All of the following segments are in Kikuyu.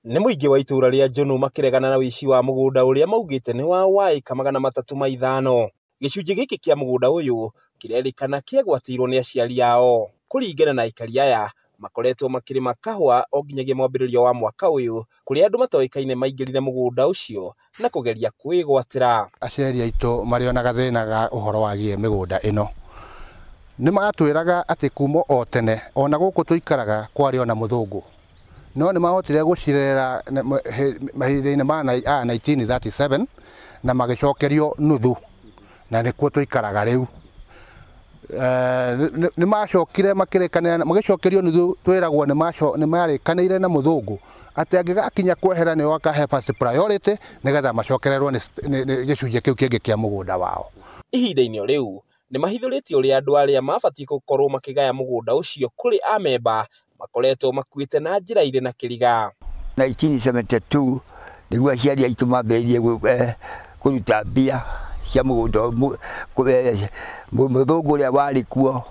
Nĩ mũingĩ wa itũũra rĩa Njũnũ makĩregana na ũici wa mũgũnda ũrĩa maugĩte nĩ wa ĩka 305. Gĩcunjĩ gĩkĩ kĩa mũgũnda ũyũ kĩrerĩkana kĩagwatĩirwo nĩ aciari ao. Kũringana na aikari aya, makoretwo makĩrĩma kahũa o nginyagia mwambĩrĩrio wa mwaka ũyũ, kũrĩa andũ matoĩkaine maingĩrire mũgũnda ũcio na kũgeria kwĩgwatĩra. Aciari aitũ marĩonaga thĩna ga ũhoro wagiĩ mĩgũnda ĩno. Nĩ matwĩraga atĩ kuma o tene ona gũkũ tũikaraga kwarĩ ona mũthũngũ, no nĩ mahotire gũcirera mahinda-inĩ ma 1937 na magĩcokerio nuthu, na nĩkuo tũikaraga rĩu. Nĩ macokire makĩrĩkanĩra, magĩcokerio nuthu, twĩragwo nĩ marĩkanĩire na mũthũngũ atĩ angĩgakinya kwehera nĩo akahe first priority nĩgetha macokererwo nĩ gĩcunjĩ kĩu kĩngĩ kĩa mũgũnda wao. Ihinda-inĩ o rĩu nĩ mahithũrĩtie ũrĩa andũ arĩa mabatiĩ gũkorwo makĩgaya mũgũnda ũcio kũrĩ amemba makoretwo makuĩte na njĩra irĩ na kĩriga. 1972 nĩguo aciari aitũ mambĩrĩirie kũruta mbia cia mũgũnda. Mũthũngũ ũrĩa warĩ kuo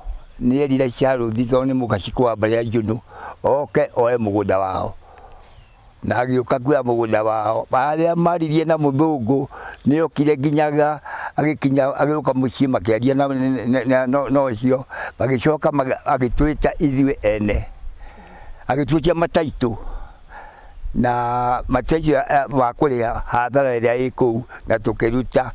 nĩ erire Charũthi, tondũ nĩ mũgacikũ wa mbarĩ ya Njũnũ, oke oe mũgũnda wao, na agĩũka kuoya mũgũnda wao. Arĩa maririe na mũthũngũ nĩ okire nginyaga agĩkinya agĩũka mũciĩ makĩaria na ũcio, magĩcoka agĩtwĩta ithuĩ ene, agĩtwĩtia mataitũ na mataitũ wa kũrĩha hathara ĩrĩa ĩ kũu, na tũkĩruta.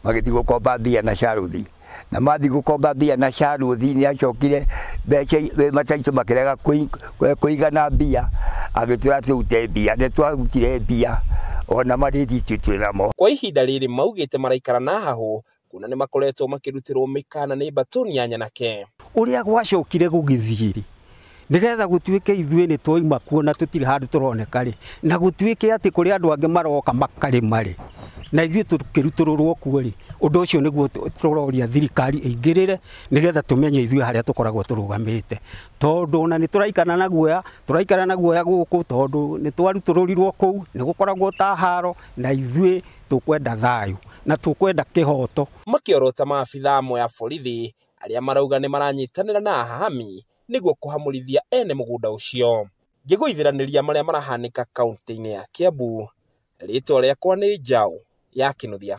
Magĩthiĩ gũkomba mbia na Charũthi, na mathiĩ gũkomba mbia na Charũthi nĩ acokire mbeca mataitũ makĩrega kũigana mbia, agĩtwĩra tũrute mbia, nĩ twarutire mbia ona marĩthi twĩ namo. Kwa ihinda rĩrĩ maugĩte maraikara na hahũ kuona nĩ makoretwo makĩrutĩrwo mĩkana nĩ mbatũni ya nyanake. Ũrĩa gwacokire gũgĩthiĩ rĩ, nĩgetha gũtuĩke ithuĩ nĩ twauma kuo na tũtirĩ handũ tũroneka rĩ, na gũtuĩke atĩ kũrĩ andũ angĩ maroka makarĩma rĩ, na ithuĩ tũkĩrutũrũrwo kuo rĩ, ũndũ ũcio nĩguo tũroria thirikari ĩingĩrĩre nĩgetha tũmenye ithuĩ harĩa tũkoragwo tũrũgamĩte, tondũ ona nĩ tũraikara na guoya, tũraikara na guoya gũkũ tondũ nĩ twarutũrũrirwo kũu, nĩ gũkoragwo ta haro, na ithuĩ tũkwenda thayũ na tũkwenda kĩhoto. Makĩorota maabithaa amwe a borithi arĩa marauga nĩ maranyitanĩra na ahami nĩguo kũhamũrithia ene mũgũnda ũcio. Ngĩgũithiranĩria marĩa marahanĩka kaunti-inĩ ya Kiambu, rĩtwa rĩakwa nĩ Njaũ ya Kĩnuthia.